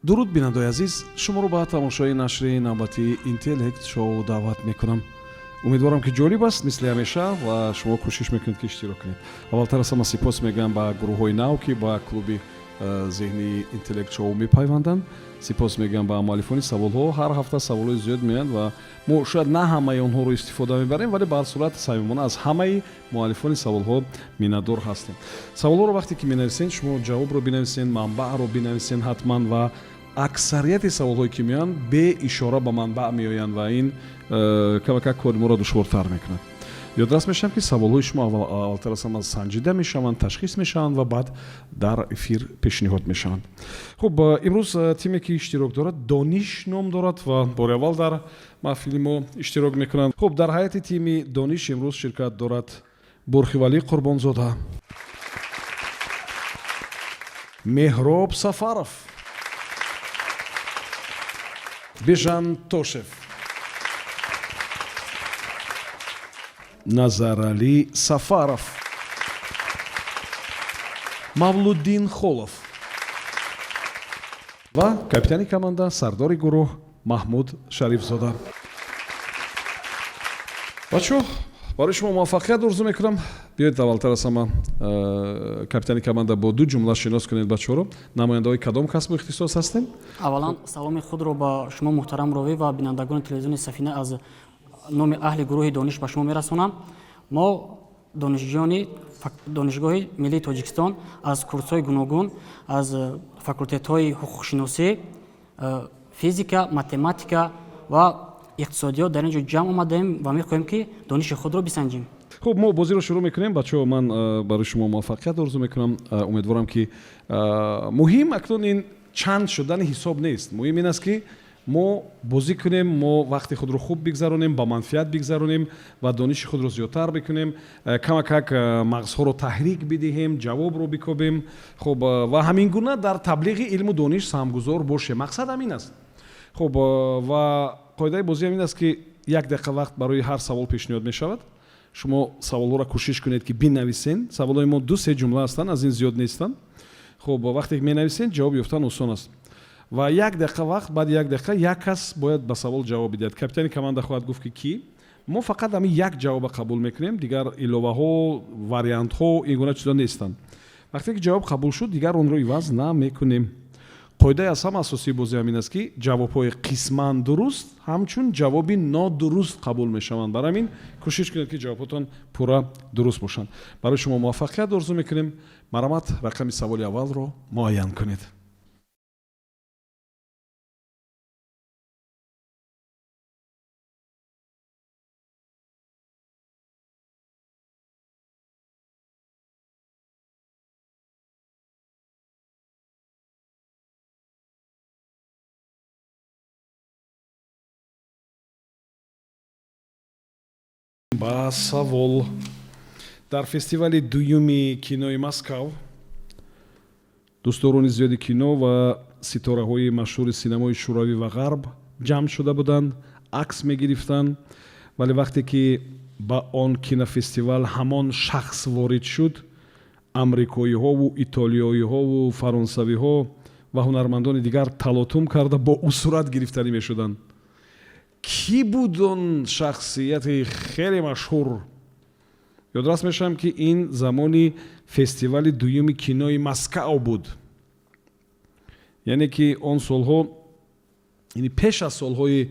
Дуруд, бинандаои азиз, шуморо ба тамошои нашри навбатии Интеллект Шоу даъват мекунам. Умедворам, ки ҷолиб аст, мисли ҳамеша, ва шумо кӯшиш мекунед, ки иштирок кунед. Аввалтар аз ҳама сипос мегӯям ба гурӯҳҳои нав, ки ба клуби зеҳнии Интеллект Шоу мепайванданд. Сипос мегӯям ба муаллифони саволҳо. Ҳар ҳафта саволҳои зиёд меоянд ва мо шояд на ҳамаи онҳоро истифода мебарем, вале ба ҳар сурат самимона аз ҳамаи муаллифони саволҳо миннатдор ҳастем. Саволҳоро вақте ки менависен, шумо ҷавобро бинависен, манбаъро бинависен ҳатман. Ва аксарияти саволҳое ки меоянд, бе ишора ба манбаъ меоянд ва ин камакак кори моро душвортар мекунад. Ёдрас мешавам, ки саволҳои шумо аввалтар аз ҳама санҷида мешаванд, ташхис мешаванд ва баъд дар эфир пешниҳод мешаванд. Хуб, имрӯз тиме, ки иштирок дорад, Дониш ном дорад ва бори аввал дар маҳфили мо иштирок мекунанд. Хуб, дар ҳайати тими Дониш имрӯз ширкат дорад Бурхивалӣ Қурбонзода, Меҳроб Сафаров, Бежан Тошев, Назаралӣ Сафаров, Мавлуддин Холов ва капитани команда, сардори гурӯҳ Маҳмуд Шарифзода. Бачаҳо, барои шумо муваффақият орзу мекунам. Биёед, аввалтар аз ҳама капитани команда бо ду ҷумла шинос кунед бачаҳоро. Намояндаҳои кадом касбу ихтисос ҳастем? Аввалан, саломи худро ба шумо, муҳтарам ровӣ, ва бинандагони телевизиони Сафина аз номи аҳли гурӯҳи Дониш ба шумо мерасонам. Мо донишҷӯёни Донишгоҳи миллии Тоҷикистон аз курсҳои гуногун, аз факултетҳои ҳуқуқшиносӣ, физика, математика ва иқтисодиёт дар ин ҷо ҷамъ омадаем ва мехоҳем, ки дониши худро бисанҷем. Хуб, мо бозиро шурӯъ мекунем. Бачаҳо, ман барои шумо муваффақият орзу мекунам. Умедворам, ки муҳим акнун ин чанд шудани ҳисоб нест, муҳим ин аст, ки мо бозӣ кунем, мо вақти худро хуб бигзаронем, ба манфиат бигзаронем ва дониши худро зиёдтар бикунем, камакак мағзҳоро таҳрик бидиҳем, ҷавобро бикобем. Хуб, ва ҳамин гуна дар таблиғи илму дониш саҳмгузор бошем. Мақсад ҳамин аст. Хуб, ва қоидаи бозӣ ҳамин аст, ки як дақиқа вақт барои ҳар савол пешниҳод мешавад. Шумо саволҳоро кӯшиш кунед, ки бинависен. Саволҳои мо ду се ҷумла ҳастанд, аз ин зиёд нестанд. Хуб, вақте ки менависен, ҷавоб ёфтан осон аст. Ва як дақиқа вақт, баъди як дақиқа як кас бояд ба савол ҷавоб бидиҳад. Капитани команда хоҳад гуфт, ки кӣ. Мо фақат ҳамин як ҷавоба қабул мекунем, дигар иловаҳо, вариантҳо, ин гуна чизо нестанд. Вақте ки ҷавоб қабул шуд, дигар онро иваз намекунем. Қоидаи аз ҳама асосии бозӣ ҳамин аст, ки ҷавобҳои қисман дуруст ҳамчун ҷавоби нодуруст қабул мешаванд. Барои ҳамин кӯшиш кунед, ки ҷавобҳотон пурра дуруст бошанд. Барои шумо муваффақият орзу мекунем. Марҳамат, рақами саволи аввалро муайян кунед. Ба савол: дар фестивали дуюми кинои Москав дӯстдорони зиёди кино ва ситораҳои машҳури синамои Шӯравӣ ва Ғарб ҷамъ шуда буданд, акс мегирифтанд. Вале вақте ки ба он кинофестивал ҳамон шахс ворид шуд, амрикоиҳову итолиёиҳову фаронсавиҳо ва ҳунармандони дигар талотум карда, бо ӯ сурат гирифтанӣ мешуданд. Кӣ буд он шахсияти хеле машҳур? Ёдрас мешавам, ки ин замони фестивали дуюми кинои Москав буд, яъне ки он солҳо, яъне пеш аз солҳои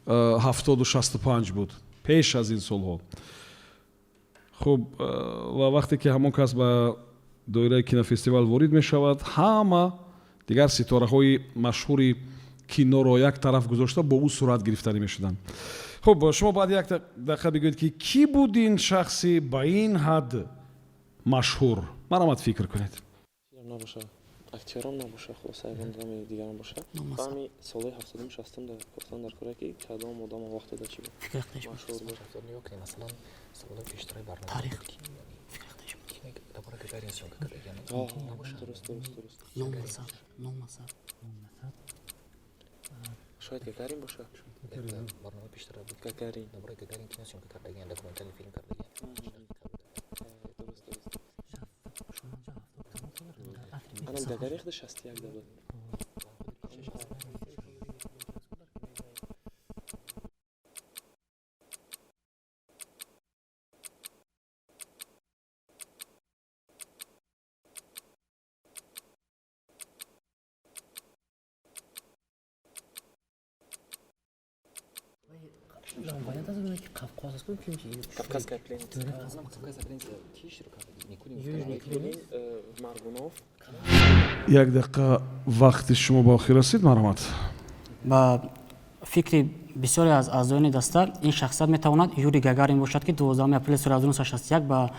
70-65 буд, пеш аз ин солҳо. Хуб, ва вақте ки ҳамон кас ба доираи кинофестивал ворид мешавад, ҳама дигар ситораҳои машҳури киноро як тараф гузошта, бо ӯ сурат гирифтанӣ мешуданд. Хуб, шумо баъд як дақиқа бигӯед, ки кӣ буд ин шахси ба ин ҳад машҳур. Марҳамат, фикр кунед. Набоша, актёрам набоша, хулоса, ягон одами дигарам боша. Ҳами солҳои 70-ум, 60-ум дар кофтан дар кора, ки кадом одам он вақт дода чи буд, машҳур буд. Масалан, саволои пештараи барнома. Тарих. Дар Гагарин съёмка кардагиам. Дуруст. Номасаб, номасаб. Шояд Гагарин боша. Барномаи пештара буд. Гагарин. Дар бораи Гагарин кино съёмка кардагиам, документальный фильм кардагиам. Дуруст. Анам Гагарин худи 61 да буд. Кавказская пленница. Маргунов. Як дақиқа вақти шумо ба охир расид, марҳамат. Ба фикри бисёре аз аъзоёни даста ин шахсият метавонад Юрий Гагарин бошад, ки 12 апрели соли 1961 ба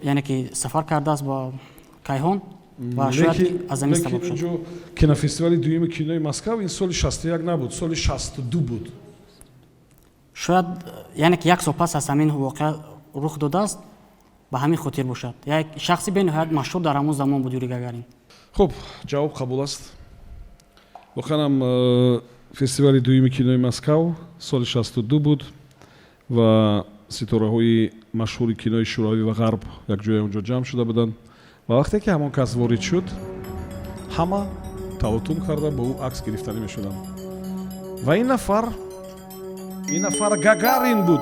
яъне ки сафар кардааст ба кайҳон ва шояд аз ҳамин сабаб шуд. Инҷо кинофестивали дуюми кинои Москав ин соли 61 набуд, соли 62 буд. Шояд яъне ки як сол пас аз ҳамин воқеа рух додааст, ба ҳамин хотир бошад. Як шахси бениҳоят машҳур дар ҳамон замон буд Юрий Гагарин. Хуб, ҷавоб қабул аст. Воқеан ҳам фестивали дуюми кинои Москав соли 62 буд ва ситораҳои машҳури кинои Шӯравӣ ва Ғарб якҷоя онҷо ҷамъ шуда буданд ва вақте ки ҳамон кас ворид шуд, ҳама талотум карда бо ӯ акс гирифтанӣ мешуданд. Ва ин нафар Гагарин буд.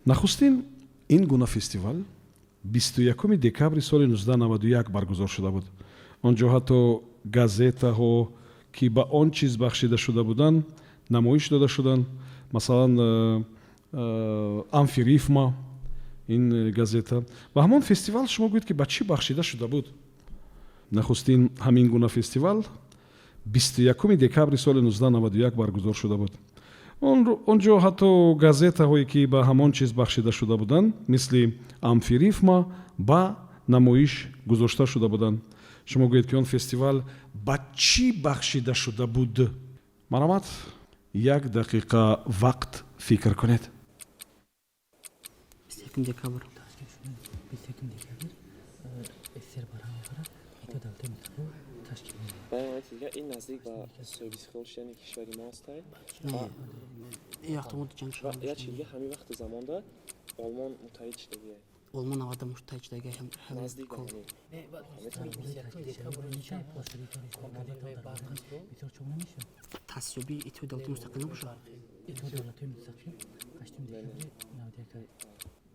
Нахустин ин гуна фестивал 21 декабри соли 1991 баргузор шуда буд. Он ҷо ҳатто газетаҳо, ки ба он чиз бахшида шуда буданд, намоиш дода шуданд. Масалан, Амфирифма ин газета. Ва ҳамон фестивал шумо гӯед, ки ба чӣ бахшида шуда буд? Нахустин ҳамин гуна фестивал 21 декабри соли 1991 баргузор шуда буд. Он ҷо ҳатто газетаҳое, ки ба ҳамон чиз бахшида шуда буданд, мисли Амфирифма, ба намоиш гузошта шуда буданд. Шумо гӯед, ки он фестивал ба чӣ бахшида шуда буд? Марҳамат, як дақиқа вақт фикр кунед. 21 декабр. Ин наздик ба соҳибистиқлол шудани кишвари мо аст. Ячи ҳамин вақти замонда Олмон муттаҳид шудагия. Олмон навада муттаҳид шудагия. Наздик ба ҳамин. Таъсисёбии Иттиҳоди Давлатҳои Мустақил набошад?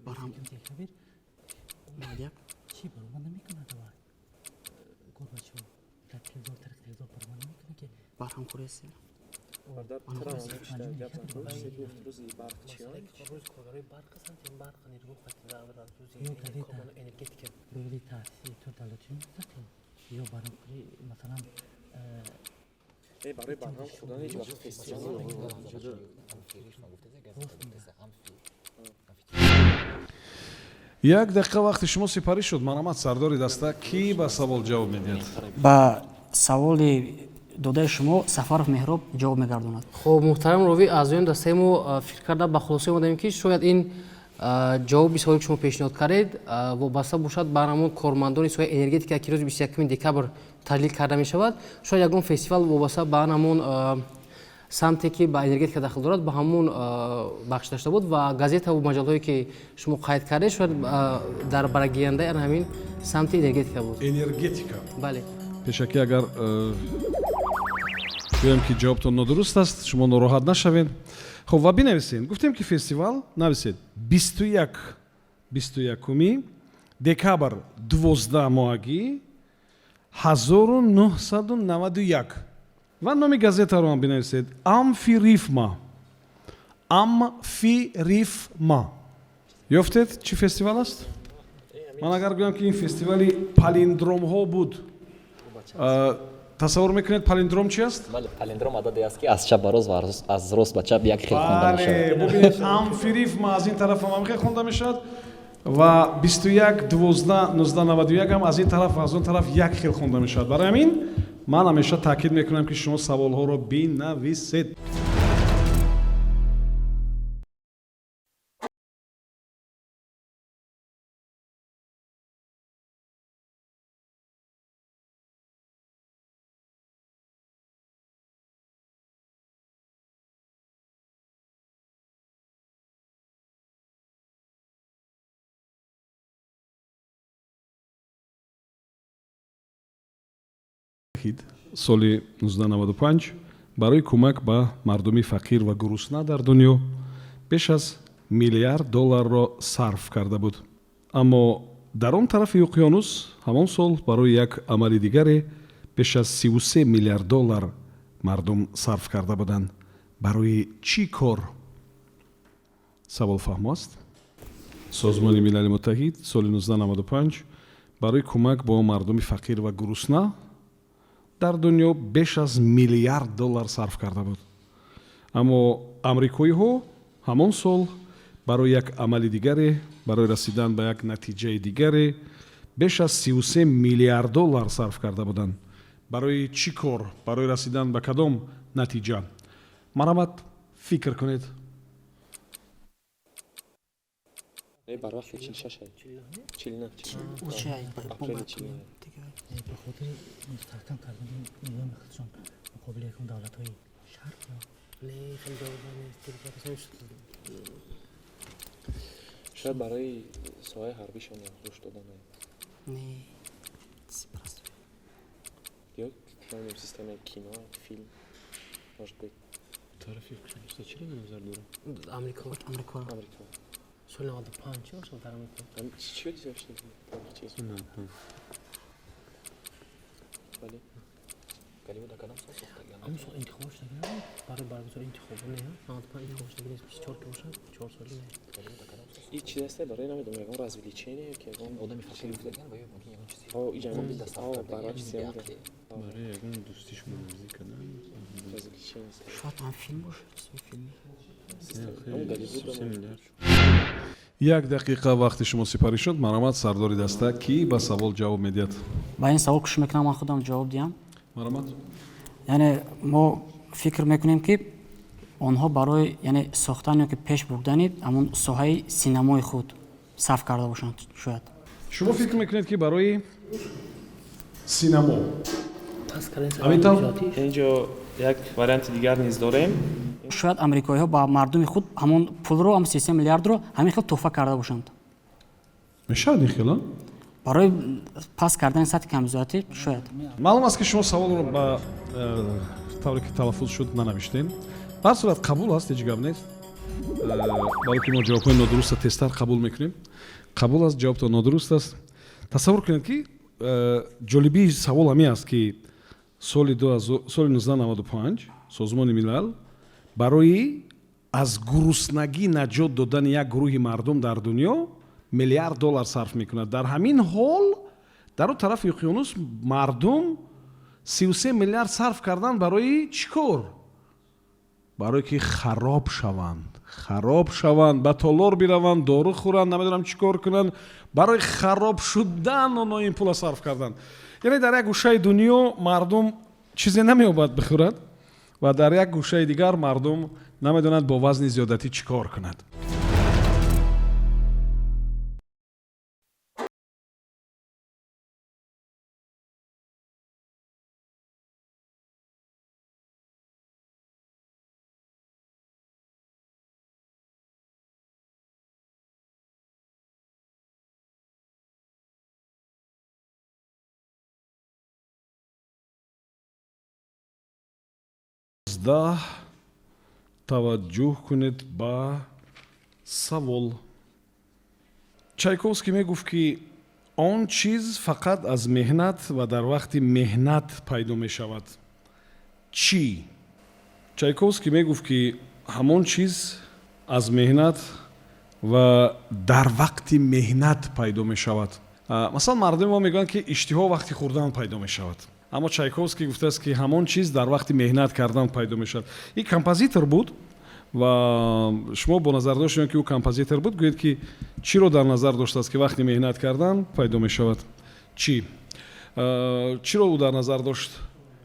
Барҳам 91. Барҳамкорӣ аст. Барои барҳам хӯрдан ҳеҷ вақт фестивал. Як дақиқа вақти шумо сипарӣ шуд. Марҳамат, сардори даста, кӣ ба савол ҷавоб медиҳад? Ба саволи додаи шумо Сафаров Меҳроб ҷавоб мегардонад. Хуб, муҳтарам ровӣ, аъзоёни дастаи мо фикр карда ба хулоса омадем, ки шояд ин ҷавоби саволе, ки шумо пешниҳод кардед, вобаста бошад ба ҳамон кормандони соҳаи энергетика, ки рӯзи 21 декабр таҷлил карда мешавад. Шояд ягон фестивал вобаста ба ҳамон самте, ки ба энергетика дахл дорад, ба ҳамон бахшида шуда буд ва газетаву маҷаллаҳое, ки шумо қайд кардед, шояд дар баргирандаи ана ҳамин самти энергетика буд. Энергетика. Бале. Пешакӣ агар гӯям, ки ҷавобтон нодуруст аст, шумо нороҳат нашавед. Хуб, ва бинависед. Гуфтем, ки фестивал, нависед, 21 декабр 12 моҳагӣ 1991 ва номи газетаро ҳам бинависед. Амфирифма. Амфирифма. Ёфтед, чӣ фестивал аст? Ман агар гӯям, ки ин фестивали палиндромҳо буд, тасаввур мекунед, палиндром чи аст? Бале, палиндром ададе аст, ки аз чап ба рост ва аз рост ба чап як хел хонда мешавад. Бубинед, амфирифма аз ин тараф ҳам хел хонда мешавад ва 21 12 1991 ҳам аз ин тараф ва аз он тараф як хел хонда мешавад. Барои ҳамин ман ҳамеша таъкид мекунам, ки шумо саволҳоро бинависед. Соли 1995 барои кӯмак ба мардуми фақир ва гурусна дар дунё беш аз миллиард долларро сарф карда буд. Аммо дар он тарафи уқёнус ҳамон сол барои як амали дигаре беш аз 33 миллиард доллар мардум сарф карда буданд. Барои чӣ кор? Савол фаҳмо аст? Созмони Милали Муттаҳид соли 1995 барои кӯмак бо мардуми фақир ва гурусна дар дунё беш аз миллиард доллар сарф карда буд. Аммо амрикоиҳо ҳамон сол барои як амали дигаре, барои расидан ба як натиҷаи дигаре беш аз 33 миллиард доллар сарф карда буданд. Барои чӣ кор? Барои расидан ба кадом натиҷа? Марҳамат, фикр кунед. Бар вақти 46, 49, апрели 49. Ба хотири мустаҳкам кардани низоми худшон муқобили якум давлатҳои шарқ ё Не, хеле ҷавоб нест. Шояд барои соҳаи ҳарбишон рушд додан. Не. Ё намедонам, системаи кино, филм, может быть. Тарафи уқёнуса чиро ба назар дорам? Амрико. Амрико. Амрико. Соли 95 чӣ бошад дар Амрико? Чӣ дизашт? Бале. Голливуд кадом сол сохтагианд? Ҳамон сол интихобот шудагӣ набуд? Барои баргузории интихобот не, 95 интихобот шудагӣ нест, 24 ки бошад, 4 соли не. И чиз аст барои намедонам, ягон развлечение ё ки ягон одами фақир гуфтагианд ва ё мумкин ягон чизи иҷа даст сарф барои чизи беақлӣ. Барои ягон дӯстиш муаррифӣ кардан. Развлечение. Шояд ҳам филм бошад, чизи филмӣ. Як дақиқа вақти шумо сипарӣ шуд. Марҳамат, сардори даста, кӣ ба савол ҷавоб медиҳад? Ба ин савол кӯшиш мекунам ман худам ҷавоб диҳам. Марҳамат. Яъне мо фикр мекунем, ки онҳо барои, яъне, сохтан ё ки пеш бурдани ҳамон соҳаи синамои худ сарф карда бошанд шояд. Шумо фикр мекунед, ки барои синамо? Пас кардани Ҳамин тавр? Инҷо як варианти дигар низ дорем. Шояд амрикоиҳо ба мардуми худ ҳамон пулро, ҳамон 33 миллиардро ҳамин хел тӯҳфа карда бошанд. Мешавад ин хел, а? Барои паст кардани сатҳи камбизоатӣ шояд. Маълум аст, ки шумо саволро ба тавре ки талаффуз шуд нанавиштем. Ба ҳар сурат қабул аст, ҳеҷ гап нест, барое ки мо ҷавобҳои нодурустро тезтар қабул мекунем. Қабул аст, ҷавобтон нодуруст аст. Тасаввур кунед, ки ҷолибии савол ҳамин аст, ки соли 1995 Созмони Милал барои аз гуруснагӣ наҷот додани як гурӯҳи мардум дар дунё миллиард доллар сарф мекунад. Дар ҳамин ҳол дар он тарафи уқёнус мардум 33 миллиард сарф кардан барои чӣ кор? Барое ки хароб шаванд, хароб шаванд, ба толор бираванд, дору хӯранд, намедонам чӣ кор кунанд. Барои хароб шудан онҳо ин пула сарф карданд. Яъне дар як гӯшаи дунё мардум чизе намеёбад бихӯрад ва дар як гӯшаи дигар мардум намедонад бо вазни зиёдатӣ чӣ кор кунад. Даҳ, таваҷҷӯҳ кунед ба савол. Чайковский мегуфт, ки он чиз фақат аз меҳнат ва дар вақти меҳнат пайдо мешавад. Чӣ? Чайковский мегуфт, ки ҳамон чиз аз меҳнат ва дар вақти меҳнат пайдо мешавад. Масалан, мардуми мо мегӯянд, ки иштиҳо вақти хӯрдан пайдо мешавад, аммо Чайковский гуфтааст, ки ҳамон чиз дар вақти меҳнат кардан пайдо мешавад. Ин композитор буд ва шумо бо назардошти он ки ӯ композитор буд, гӯед, ки чиро дар назар доштааст, ки вақти меҳнат кардан пайдо мешавад? Чӣ? Чиро ӯ дар назар дошт?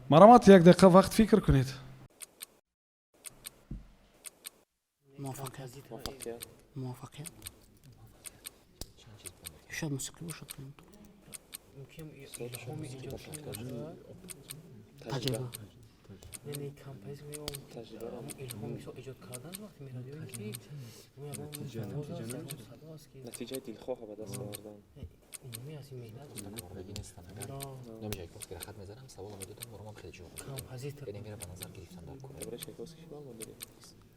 Марҳамат, як дақиқа вақт фикр кунед. Муваффақият, муваффақият, шояд мусиқӣ бошад. Таҷриба. Натиҷаи дилхоҳа ба даст овардан. Номи Чайковскийро хат мезанам, саволо медодам, оромам хеле ҷавоб Композитор. Яъне мера ба назар гирифтан дар кор. Дар Чайковский чӣ маълумот дорӣ?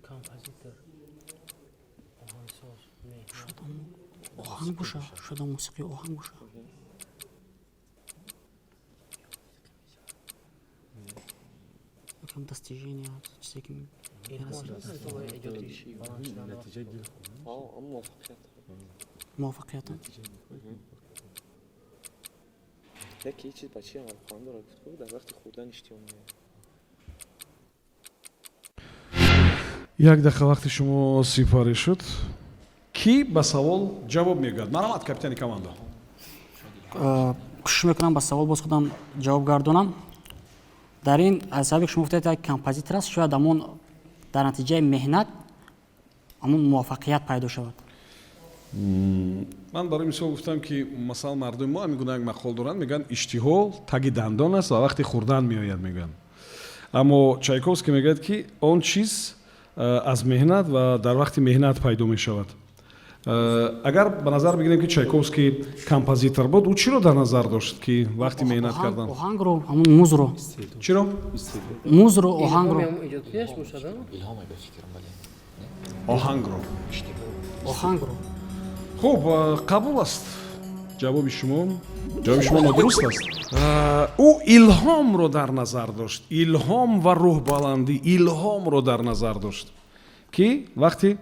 Композитор. Оҳангсоз. Оҳанг боша, шояд мусиқии оҳанг боша. Якам достижения, чизе ки Натиҷаи дилхоҳ. Муваффақият. Муваффақият. Яке чиз ба чи амал хоҳам дорад, гуфт, дар вақти хӯрдан иштиҳо меояд. Як дақиқа вақти шумо сипарӣ шуд. Кӣ ба савол ҷавоб мегӯяд? Марҳамат, капитани команда. Кӯшиш мекунам ба савол боз худам ҷавоб гардонам. Дар ин аз сабаби шумо гуфтед, як композитор аст, шояд ҳамон дар натиҷаи меҳнат ҳамон муваффақият пайдо шавад. Ман барои мисол гуфтам, ки масалан мардуми мо ҳамин гуна як мақол доранд, мегӯянд, иштиҳо таги дандон аст ва вақти хӯрдан меояд, мегӯянд. Аммо Чайковский мегӯяд, ки он чиз аз меҳнат ва дар вақти меҳнат пайдо мешавад. Агар ба назар бигирем, ки Чайковский композитор буд, ӯ чиро дар назар дошт, ки вақти меҳнат кардан? Оҳангро, ҳамон музро. Чиро? Музро, оҳангро. Оҳангро. Оҳангро. Хуб, қабул аст ҷавоби шумо. Ҷавоби шумо нодуруст аст. Ӯ илҳомро дар назар дошт, илҳом ва рӯҳбаландӣ. Илҳомро дар назар дошт, ки вақти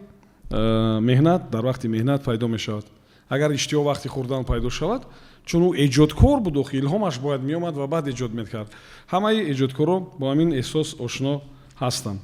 меҳнат, дар вақти меҳнат пайдо мешавад. Агар иштиҳо вақти хӯрдан пайдо шавад, чун ӯ эҷодкор буд, охи илҳомаш бояд меомад ва баъд эҷод мекард. Ҳамаи эҷодкоро бо ҳамин эҳсос ошно ҳастанд.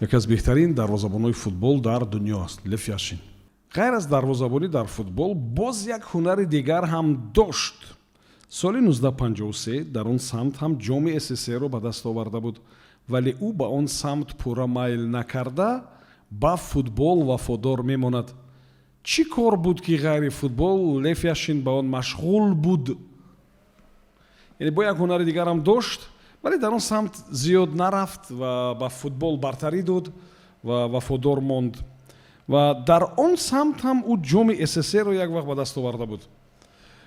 Яке аз беҳтарин дарвозабонои футбол дар дунё аст Лев Яшин. Ғайр аз дарвозабонӣ дар футбол боз як ҳунари дигар ҳам дошт. Соли 1953 дар он самт ҳам ҷоми СССРро ба даст оварда буд, вале ӯ ба он самт пурра майл накарда, ба футбол вафодор мемонад. Чӣ кор буд, ки ғайри футбол Лев Яшин ба он машғул буд? Яъне бо як ҳунари дигарам дошт, вале дар он самт зиёд нарафт ва ба футбол бартарӣ дод ва вафодор монд. Ва дар он самт ҳам ӯ ҷоми СССРро як вақт ба даст оварда буд.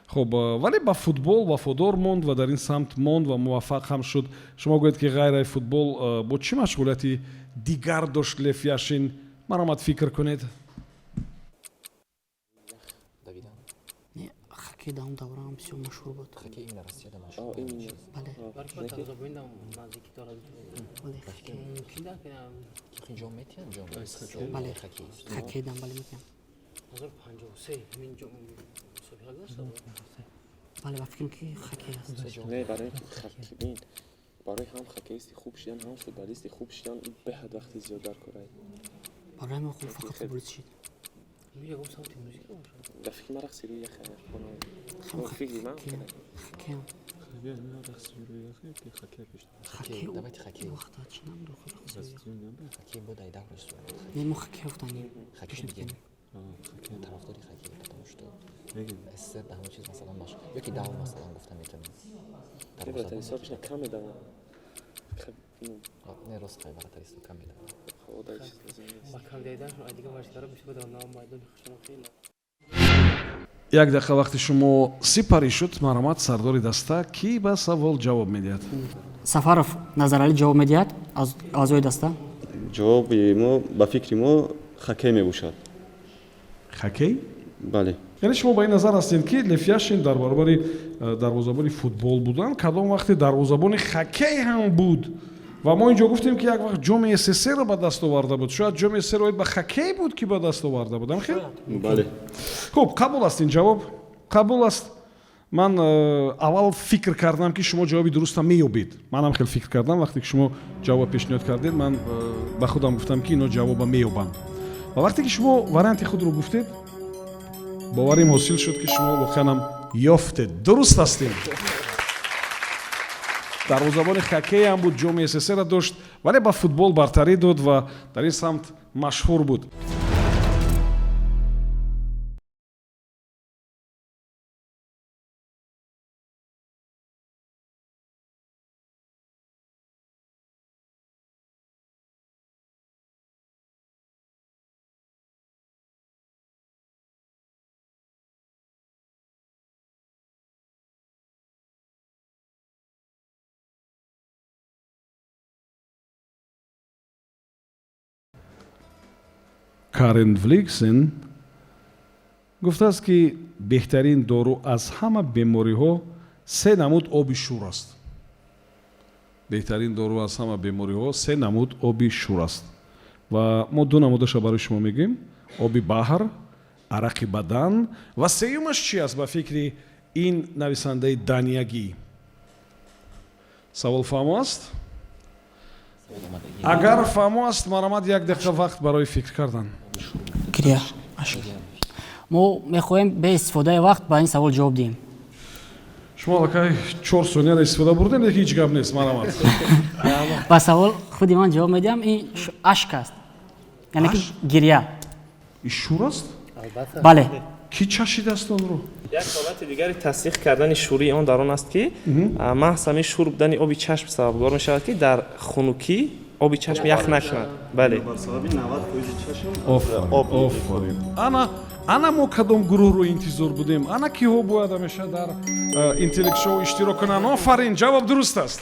Хуб, вале ба футбол вафодор монд ва дар ин самт монд ва муваффақ ҳам шуд. Шумо гӯед, ки ғайр аз футбол бо чӣ машғулияти дигар дошт Лев Яшин? Марҳамат, фикр кунед. Хоккей дар он давра ҳам бисёр машҳур буд. Хоккей именно Россияда машҳур. Бале. Ҷом метиҳанд, ҷом? Бале, хоккей дам, бале, метиҳанд. Бале, ба фикрам, ки хоккей аст. Не, барои бин, барои ҳам хоккеисти хуб шидан, ҳам футболисти хуб шидан беҳад вақти зиёд дар кор. Барои мо хуб фақат футболист шид. Дар фикри ман рақси рӯи яха. Фикри ман. Хоккей. Хоккей, давайте хоккей. Вақта чӣ набуд? Хоккей буд, ай давраш. Не, мо хоккей гуфтанем. Хоккей мегем. Тарафдори хоккей, потому что СССР дар ҳама чиз масалан маш ёки дав масалан гуфта метавонем. Вратаристҳо пешна кам медаванд. Не, рост, хай, вратаристҳо кам медаванд. Ба кам диданашон дигар варзишгаро бисёр даванд майдони хушон хеле. Як дақиқа вақти шумо сипарӣ шуд. Марҳамат, сардори даста, кӣ ба савол ҷавоб медиҳад? Сафаров Назаралӣ ҷавоб медиҳад аз аъзои даста. Ҷавоби мо, ба фикри мо, хоккей мебошад. Хоккей? Бале. Яъне шумо ба ин назар ҳастед, ки Лев Яшин дар баробари дарвозабони футбол будан кадом вақте дарвозабони хоккей ҳам буд, ва мо инҷо гуфтем, ки як вақт ҷоми СССРро ба даст оварда буд. Шояд ҷоми СССР оид ба хоккей буд, ки ба даст оварда буд, амхел? Бале. Хуб, қабул аст, ин ҷавоб қабул аст. Ман аввал фикр кардам, ки шумо ҷавоби дуруста меёбед. Манам хеле фикр кардам, вақте ки шумо ҷавоба пешниҳод кардед, ман ба худам гуфтам, ки ино ҷавоба меёбанд. Ва вақте ки шумо варианти худро гуфтед, боварим ҳосил шуд, ки шумо воқеанам ёфтед. Дуруст ҳастем. Дарвозабони хоккейам буд, ҷоми СССР дошт, вале ба футбол бартарӣ дод ва дар ин самт машҳур буд. Карен Вликсен гуфтааст, ки беҳтарин дору аз ҳама бемориҳо се намуд оби шур аст. Беҳтарин дору аз ҳама бемориҳо се намуд оби шур аст, ва мо ду намудаша барои шумо мегӯем: оби баҳр, арақи бадан, ва сеюмаш чи аст, ба фикри ин нависандаи даниягӣ? Савол фаҳмо аст? Агар фаҳмо аст, марҳамат, як дақиқа вақт барои фикр кардан. Гиря. Мо мехоҳем бе истифодаи вақт ба ин савол ҷавоб диҳем. Шумо аллакай 4 сонияро истифода бурдем, лекин ҳеҷ гап нест, марҳамат. Ба савол худи ман ҷавоб медиҳам. Ин ашк аст, яъне ки гиря. Ин шур аст? Бале. Кӣ чашидааст онро? Як ҳолати дигари тасдиқ кардани шӯрии он дар он аст, ки маҳз ҳамин шур будани оби чашм сабабгор мешавад, ки дар хунукӣ оби чашм ях накунад, бале. Офарин! Ана, ана мо кадом гурӯҳро интизор будем, ана киҳо бояд ҳамеша дар интеллект шоу иштирок кунанд. Офарин, ҷавоб дуруст аст.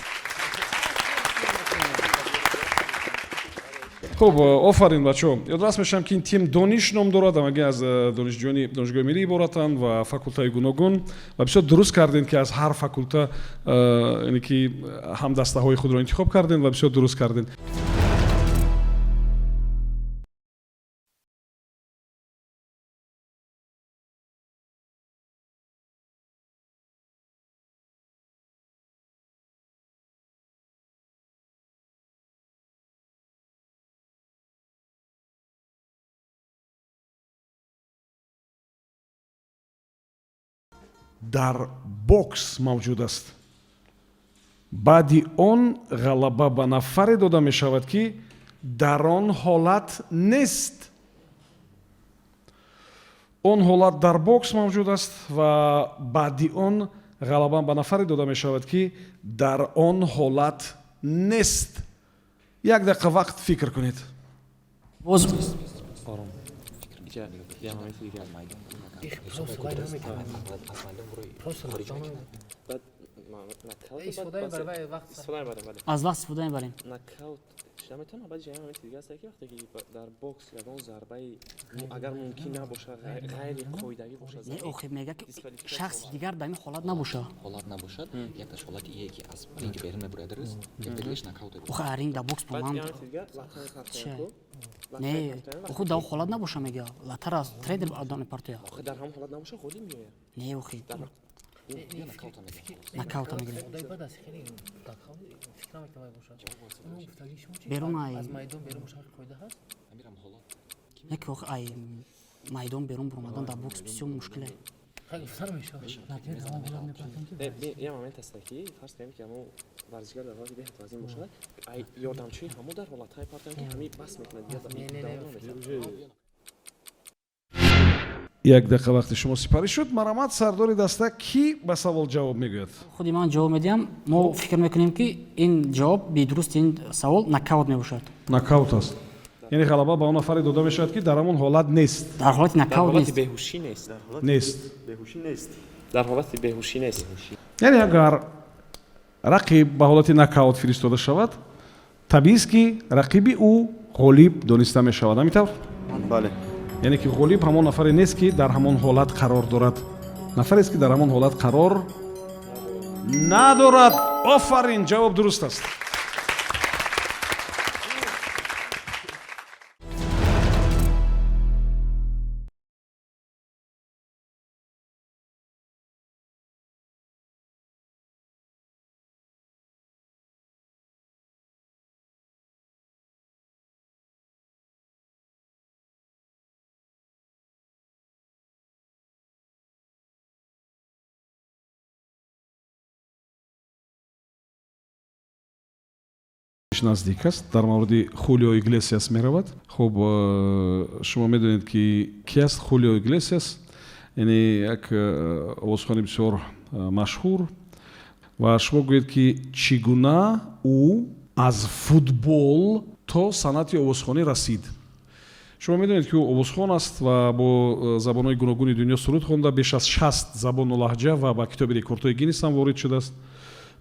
Хуб, офарин, бачаҳо. Ёдрас мешавам, ки ин тим «Дониш» ном дорад, ҳамагӣ аз донишҷӯёни Донишгоҳи миллӣ иборатанд ва факултаи гуногун. Ва бисёр дуруст кардем, ки аз ҳар факулта, яъне ки ҳамдастаҳои худро интихоб кардем, ва бисёр дуруст кардем. Дар бокс мавҷуд аст. Баъди он ғалаба ба нафаре дода мешавад, ки дар он ҳолат нест. Он ҳолат дар бокс мавҷуд аст ва баъди он ғалаба ба нафаре дода мешавад, ки дар он ҳолат нест. Як дақиқа вақт, фикр кунед. Боз. Ором. Я моменти дигар. Аз майдон хориҷ мекунад. Баъд нокаут истифода мебарем, бале. Аз вақт истифода мебарем. Нокаут шуда метавонад. Баъд я моменти дигар аст, ки вақте ки дар бокс ягон зарбаи агар мумкин набошад, ғайри қоидавӣ бошад. Не, охир мега, ки шахси дигар дар ин ҳолат набошад. Ҳолат набошад. Якташ ҳолати ие, ки аз ринг берун мебурад, дуруст, яктагиш нокаут. Охир ринг дар бокс бо ман не, охир дар ҳолат набоша, мега, латар аз тренер адам мепартояд. Охир дар ҳамон ҳолат набошад, ғолиб меояд. Не, охир нокаута мегирем. Берун ай не, ки охир ай майдон берун буромадан дар бокс бисёр мушкиле. Я момент аст, ки фарз кунем, ки ҳамон варзишгар дар ҳолати беҳад вазин бошад, ай ёрдамчии ҳамо дар ҳолатҳое партоянд, ки ҳамин бас мекунад, дигар давом намесад. Як дақиқа вақти шумо сипарӣ шуд. Марҳамат, сардори даста, кӣ ба савол ҷавоб мегӯяд? Худи ман ҷавоб медиҳам. Мо фикр мекунем, ки ин ҷавоб бидурусти ин савол нокаут мебошад. Нокаут аст, яъне ғалаба ба он нафаре дода мешавад, ки дар ҳамон ҳолат нест. Дар ҳолати Дар нокаут ҳолати нест. беҳушӣ нест. Нест. Беҳушӣ нест. Дар ҳолати беҳушӣ нест. Яъне агар рақиб ба ҳолати нокаут фиристода шавад, табиист, ки рақиби ӯ ғолиб дониста мешавад, ҳамин тавр? Бале. Яъне ки ғолиб ҳамон нафаре нест, ки дар ҳамон ҳолат қарор дорад, нафарест, ки дар ҳамон ҳолат қарор надорад. Офарин, ҷавоб дуруст аст. наздик аст, дар мавриди Хулио Иглесиас меравад. Хуб, шумо медонед, ки ки аст Хулио Иглесиас, яъне як овозхони бисёр машҳур. Ва шумо гӯед, ки чӣ гуна ӯ аз футбол то санъати овозхонӣ расид. Шумо медонед, ки ӯ овозхон аст ва бо забонҳои гуногуни дунё суруд хонда, беш аз 60 забону лаҳҷа, ва ба китоби рекордҳои Гиннес ҳам ворид шудааст,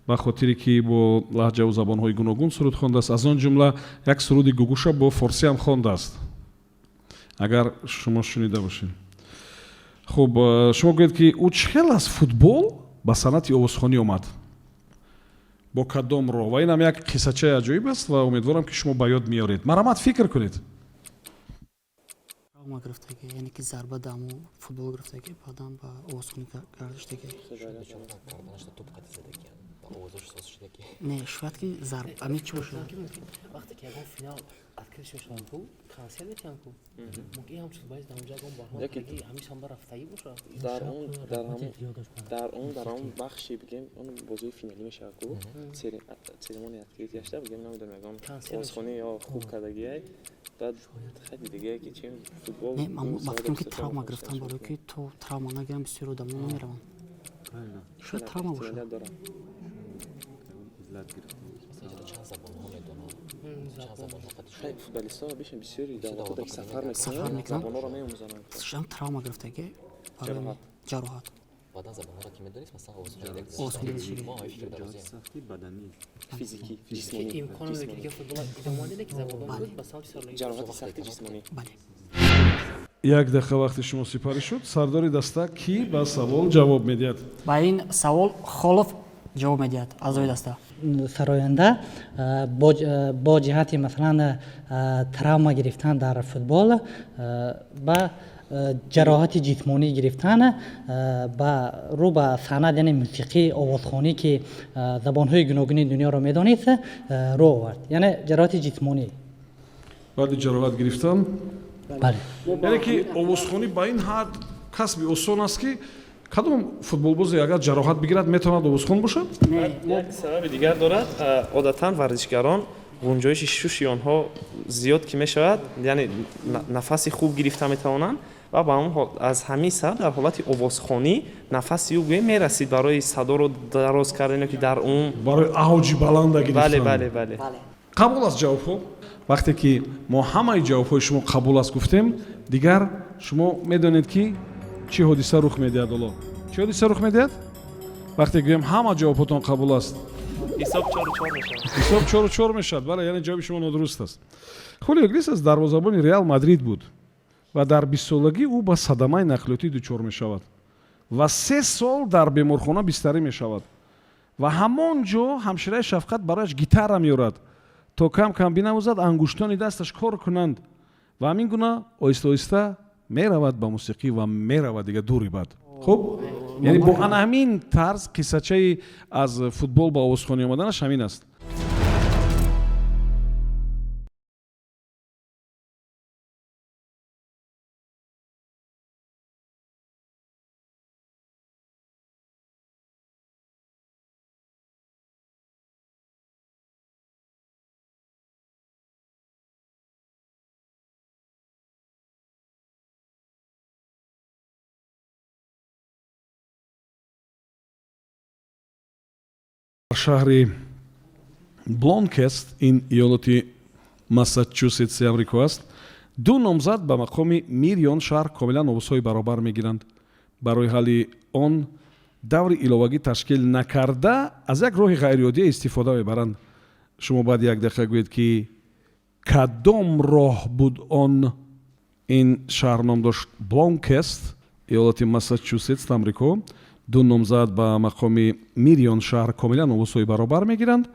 ба хотире ки бо лаҳҷаву забонҳои гуногун суруд хондааст, аз он ҷумла як суруди Гугуша бо форсӣ ҳам хондааст, агар шумо шунида бошед. Хуб, шумо гӯед, ки ӯ чӣ хел аз футбол ба санъати овозхонӣ омад, бо кадом роҳ. Ва инам як қиссачаи аҷоиб аст ва умедворам, ки шумо ба ёд меоред. Марҳамат, фикр кунед. Травма гирифтагӣ, яъне ки зарба дар ҳамун футбол гирифтагӣ, баъдан ба овозхонӣ гардиштагӣ. Карданашда топ қати задагиан, ба овозош соз шудагӣ. Не, шояд ки зарб ами чӣ бошад. Вақте ки ягон финал открыт мешаванд ку, консерт метиҳанд ку, мумкин ҳамчун футболист дар онҷа ягон барнома кардагӣ, ҳамин шанба рафтагӣ бошад. Дар он бахши, бигем, он бозии финалӣ мешавад ку, церемония открытия шда, бигем, намедонам, ягон овозхонӣ ё хуб кардагиай, баъд хеле дига ки чи футбол. Не, ба фикрам, ки травма гирифтан, барое ки то травма нагирам, бисёр одамо намераванд. Шояд травма бошад. Чанд забонҳо медонад, чанд забонҳо қати. Футболистҳо бишин, бисёри давлатҳо ки сафар мекунанд, забонҳоро меомӯзананд. Шам травма гирифтагӣ, барои ҷароҳат. Баъдан забонҳоро ки медонист, масалан, овозхонӣ. Мо фикр дарозем. Сахти баданӣ. Физикӣ, ҷисмонӣ. Имкон ки дига футбола идома дида, ки забонҳо буд ба самти сарлагӣ. Ҷароҳати сахти ҷисмонӣ. Бале. Як дақиқа вақти шумо сипарӣ шуд. Сардори даста, кӣ ба савол ҷавоб медиҳад? Ба ин савол Холов ҷавоб медиҳад, аъзои даста. Сароянда бо ҷиҳати, масалан, травма гирифтан дар футбол ба ҷароҳати ҷисмонӣ гирифтан, ба рӯ ба санъат, яъне мусиқӣ, овозхонӣ, ки забонҳои гуногуни дунёро медонист, рӯ овард, яъне ҷароҳати ҷисмонӣ. Баъди ҷароҳат гирифтан. Бале. Яъне ки овозхонӣ ба ин ҳад касби осон аст, ки кадом футболбозе агар ҷароҳат бигирад, метавонад овозхон бошад? Як сабаби дигар дорад. Одатан варзишгарон ғунҷоиши шуши онҳо зиёд ки мешавад, яъне нафаси хуб гирифта метавонанд, ва ба ҳамон аз ҳамин сабаб дар ҳолати овозхонӣ нафаси ӯ, гӯем, мерасид барои садоро дароз кардан ё ки дар умум. Барои авҷи баланда гирифтан. Бале. Қабул аст ҷавобҳо. Вақте ки мо ҳамаи ҷавобҳои шумо қабул аст гуфтем, дигар шумо медонед, ки чӣ ҳодиса рух медиҳад. Ҳоло чӣ ҳодиса рух медиҳад, вақте гӯем ҳама ҷавобҳотон қабул аст? Ҳисоб 4-4 мешавад. Ҳисоб 4-4 мешавад, бале, яъне ҷавоби шумо нодуруст аст. Хулио Иглесиас дарвозабони Реал Мадрид буд ва дар 20-солагӣ ӯ ба садамаи нақлиётӣ дучор мешавад ва 3 сол дар беморхона бистарӣ мешавад. Ва ҳамон ҷо ҳамшираи шафқат барояш гитара меорад, то кам кам бинавозад, ангуштони дасташ кор кунанд. Ва ҳамин гуна оҳиста оҳиста меравад ба мусиқӣ ва меравад дига дури бад. Хуб, яъне бо ана ҳамин тарз қиссачаи аз футбол ба овозхонӣ омаданаш ҳамин аст. Шаҳри Блонкест, ин иёлоти Массачусетси Амрико аст, ду номзад ба мақоми мири он шаҳр комилан овозҳои баробар мегиранд. Барои ҳалли он даври иловагӣ ташкил накарда, аз як роҳи ғайриоддия истифода мебаранд. Шумо баъд як дақиқа гӯед, ки кадом роҳ буд он. Ин шаҳр ном дошт Блонкест, иёлоти Массачусетс, Амрико. Ду номзад ба мақоми мири он шаҳр комилан овозҳои баробар мегиранд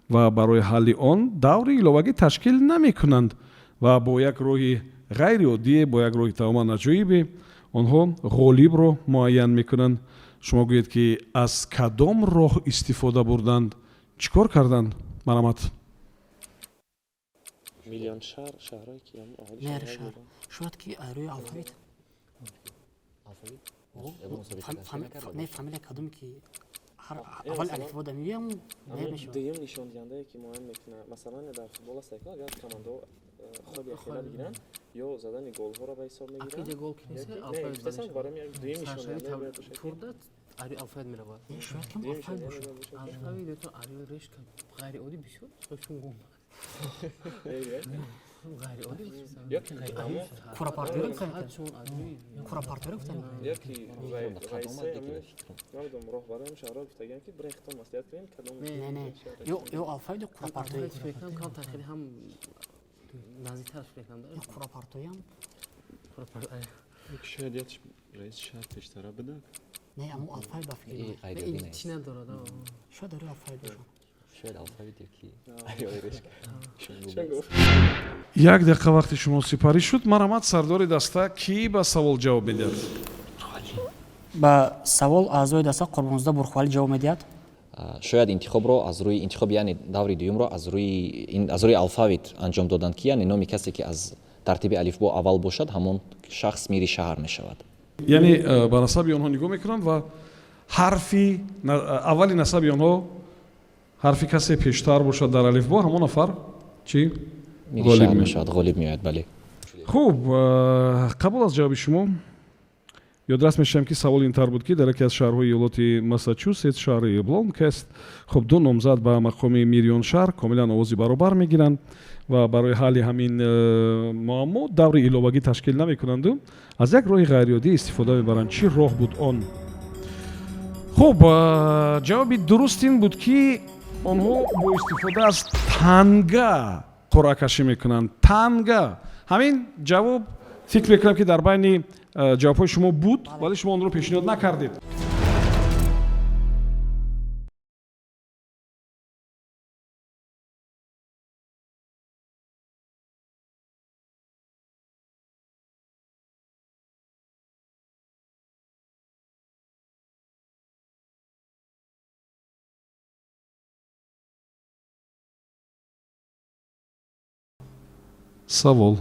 ва барои ҳалли он даври иловагӣ ташкил намекунанд ва бо як роҳи ғайриоддие, бо як роҳи тамоман аҷоибе онҳо ғолибро муайян мекунанд. Шумо гӯед, ки аз кадом роҳ истифода бурданд, чӣ кор карданд. Марҳамат. Миллион шаҳр, шаҳрое ки ҳамон аҳоли Мери шаҳрҳое шаҳр буданд. Шояд ки рӯи алфавит. Алфавит? Ягон мусобиқа ташкил накарда Не, бошад? фамилия кадоме ки Аввал алифбо да меоям, мешавад. Дуюм нишондиҳандае, ки муайян мекунад, масалан, дар футбол аст, агар командаҳо холи ахира бигиранд ё задани голҳоро ба ҳисоб мегиранд. Гол ки нест, алфавит. Барои дуюм нишондиҳанда бояд бошад. Турда алфавит меравад. Шояд кам алфавит бошад. Алфавит ё решка ғайриоддӣ бисёр чун гум. Ғайриоддӣ. Курапартоиро гуфтанд. Яки намедонам, роҳбарони шаҳрҳо гуфтагианд, ки бирен хитон маслиҳат кунем, кадом. Не, не, ё алфавит, ё курапартоӣ. Фикрам камтар хеле ҳам наздиктар фикрам. Ё курапартоиам. Шояд як раиси шаҳр пештара буда. Не, аммо алфавит ба фикри ман. Чӣ надорад? Шояд дарои алфавит бошад. Шояд алфавит ёки. Як дақиқа вақти шумо сипарӣ шуд. Марҳамат, сардори даста, кӣ ба савол ҷавоб медиҳад? Ба савол аъзои даста Қурбонзода Бурхвалӣ ҷавоб медиҳад. Шояд интихобро аз рӯи интихоб, яъне даври дуюмро аз рӯи алфавит анҷом доданд, ки яъне номи касе, ки аз тартиби алифбо аввал бошад, ҳамон шахс мири шаҳр мешавад. Яъне ба насаби онҳо нигоҳ мекунанд ва ҳарфи аввали насаби онҳо, ҳарфи касе пештар бошад дар алифбо, ҳамон нафар чӣ? Ғолиб мешавад, ғолиб меояд, бале. Хуб, қабул аз ҷавоби шумо. Ёдрас мешавам, ки савол интар буд, ки дар яке аз шаҳрҳои иёлоти Массачусетс, шаҳри Бломкест, хуб, ду номзад ба мақоми мири шаҳр комилан овози баробар мегиранд ва барои ҳалли ҳамин муаммо даври иловагӣ ташкил намекунанду аз як роҳи ғайриоддӣ истифода мебаранд. Чӣ роҳ буд он? Хуб, ҷавоби дуруст ин буд, ки онҳо бо истифода аз танга қуръакашӣ мекунанд. Танга. Ҳамин ҷавоб, фикр мекунам, ки дар байни ҷавобҳои шумо буд, вале шумо онро пешниҳод накардед. Савол.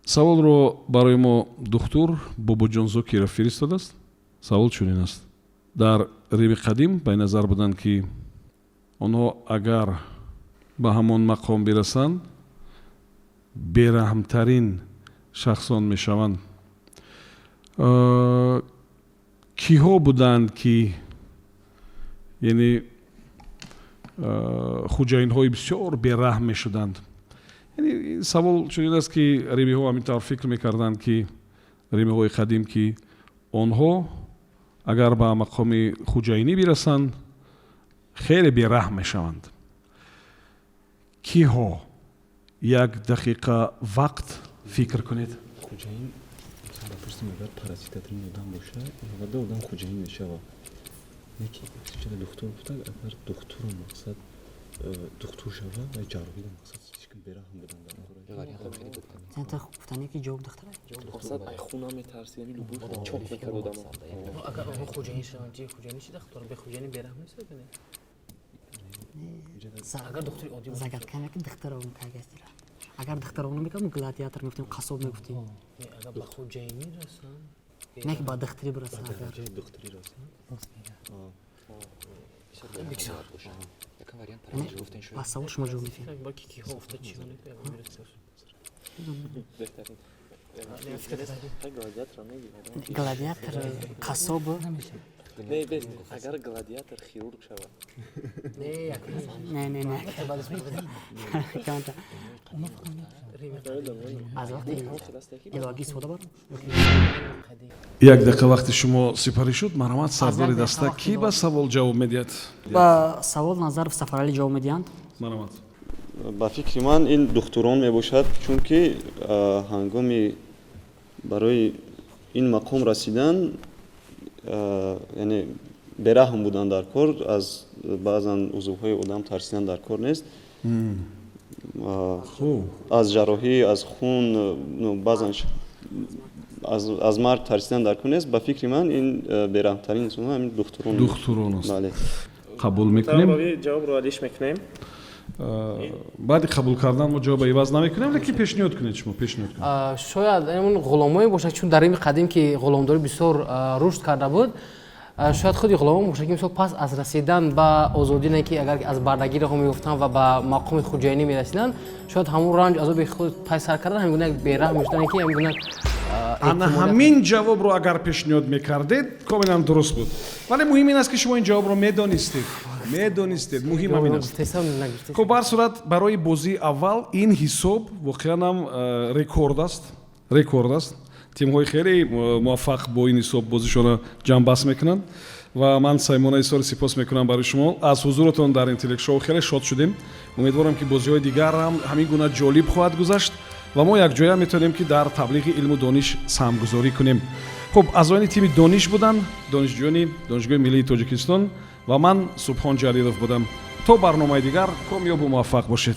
Саволро барои мо духтур Бобоҷон Зокиров фиристодааст. Савол чунин аст: дар Рими қадим ба назар буданд, ки онҳо агар ба ҳамон мақом бирасанд, бераҳмтарин шахсон мешаванд. Киҳо буданд, ки яъне хуҷаинҳои бисёр бераҳм мешуданд? Яъне ин савол чунин аст, ки римиҳо ҳамин тавр фикр мекарданд, ки римиҳои қадим, ки онҳо агар ба мақоми хуҷаинӣ бирасанд, хеле бераҳм мешаванд. Киҳо? Як дақиқа вақт, фикр кунед. Хуҷаин, пурсим, агар паразитатарин одам бошад, вада одам хуҷаин мешавад. Неки духтур гуфтад, агар духтуру мақсад духтур шавад ва ҷарроҳида мақсад слишком бераҳм будан дар. Гуфтане ки ҷавоб духтара. Мақсад ай хун наметарсид, ами любой чоқ мекард одамо. Агар онҳо хуҷаин шаванд, чи хуҷаин чи дахтор бехуҷаини бераҳм нест? Агар духтури оддӣ. Загадка ки духтара он кагастира. Агар духтара он мекардем, гладиатор мегуфтем, қассоб мегуфтем. Агар ба хуҷаинӣ расанд. Не, ки ба духтурӣ бирасанд. Агар духтурӣ расанд. Ба савол шумо ҷавоб медиҳед. Киҳо уфта чӣ? Беҳтарин гладиатор, қассоб. Не, бес, агар гладиатор хирург шавад. Не, не, не, аз вақти иловагӣ истифода барам. Як дақиқа вақти шумо сипарӣ шуд. Марҳамат, сардори даста, кӣ ба савол ҷавоб медиҳад? Ба савол Назаров Сафаралӣ ҷавоб медиҳанд. Марҳамат. Ба фикри ман, ин духтурон мебошад, чунки ҳангоми барои ин мақом расидан, яъне бераҳм будан дар кор, аз баъзан узвҳои одам тарсидан дар кор нест, аз ҷарроҳӣ, аз хун, баъзан аз марг тарсидан дар кор нест. Ба фикри ман, ин бераҳмтарин инсонҳо ҳамин духтурон. Духтурон аст, қабул мекунем. Ҷавобро алиш мекунем. Баъди қабул кардан мо ҷавоба иваз намекунем, лекин пешниҳод кунед, шумо пешниҳод кунед. Шояд он ғуломое бошад, чун дар Рими қадим, ки ғуломдорӣ бисёр рушд карда буд. Шояд худи ғуломон бошад, ки мисол пас аз расидан ба озодӣ, не ки агар аз бардагӣ роҳ меёфтанд ва ба мақоми хуҷаинӣ мерасиданд, шояд ҳамун ранҷ азоби худ пай сар кардан, ҳамин гуна як бераҳм мешуданд, ки ҳамин гуна Ана ҳамин ҷавобро агар пешниҳод мекардед, комилан дуруст буд, вале муҳим ин аст, ки шумо ин ҷавобро медонистед. Муҳим ҳамин аст. Хуб, ба ҳар сурат, барои бозии аввал ин ҳисоб воқеан ҳам рекорд аст, рекорд аст. Тимҳои хеле муваффақ бо ин ҳисоб бозишонро ҷамъбаст мекунанд. Ва ман, Саймона, изҳори сипос мекунам барои шумо аз ҳузуратон дар Интеллект Шоу. Хеле шод шудем. Умедворам, ки бозиҳои дигар ҳам ҳамин гуна ҷолиб хоҳад гузашт ва мо якҷоя метавонем, ки дар таблиғи илму дониш саҳмгузорӣ кунем. Хуб, аъзоёни тими Дониш буданд донишҷӯёни Донишгоҳи миллии Тоҷикистон ва ман Субҳон Ҷалилов будам. То барномаи дигар комёбу муваффақ бошед.